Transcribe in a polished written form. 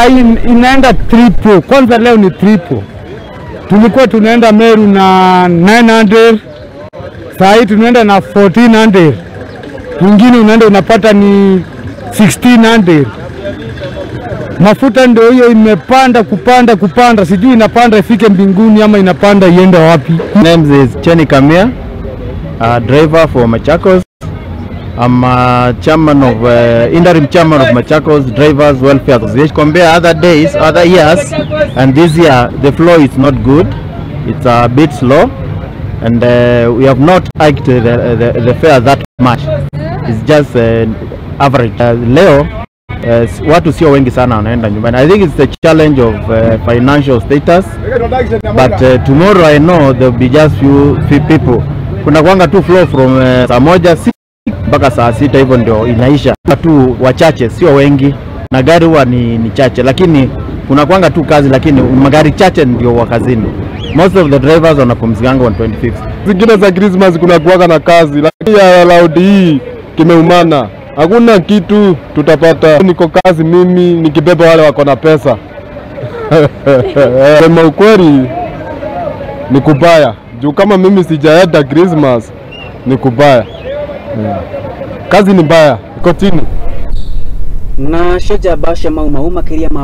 Inaenda triple. Kwanza leo ni triple. Tulikuwa tunaenda Meru na 900, saa hii tunaenda na 1400. Mwingine unaenda unapata ni 1600. Mafuta ndio hiyo imepanda kupanda kupanda, sijui inapanda ifike mbinguni ama inapanda iende wapi. Name is Cheni Kamia, a driver for Machakos. I'm a chairman of interim chairman of Machakos Drivers Welfare Association. Compare other days, other years, and this year the flow is not good. It's a bit slow, and we have not hiked the fare that much. It's just average. Leo watu sio wengi sana wanaenda nyumbani. I think it's the challenge of financial status, but tomorrow I know there will be just few people. Kuna kwanga tu flow from saa 1 mpaka saa 6 hivyo ndio inaisha. Tu wachache sio wengi, na gari huwa ni chache, lakini kuna kwanga tu kazi, lakini magari chache ndio wa kazini. Most of the drivers wanapumzikanga on 25th. Zingine za Christmas kuna kuwaga na kazi, lakini ya round hii kimeumana. Hakuna kitu tutapata. Niko kazi mimi nikibeba wale wako na pesa. Sema ukweli ni kubaya. Juu kama mimi sijaenda Christmas ni kubaya. Kazi ni mbaya, iko chini. Na cenjamba cia Mau Mau makiria ma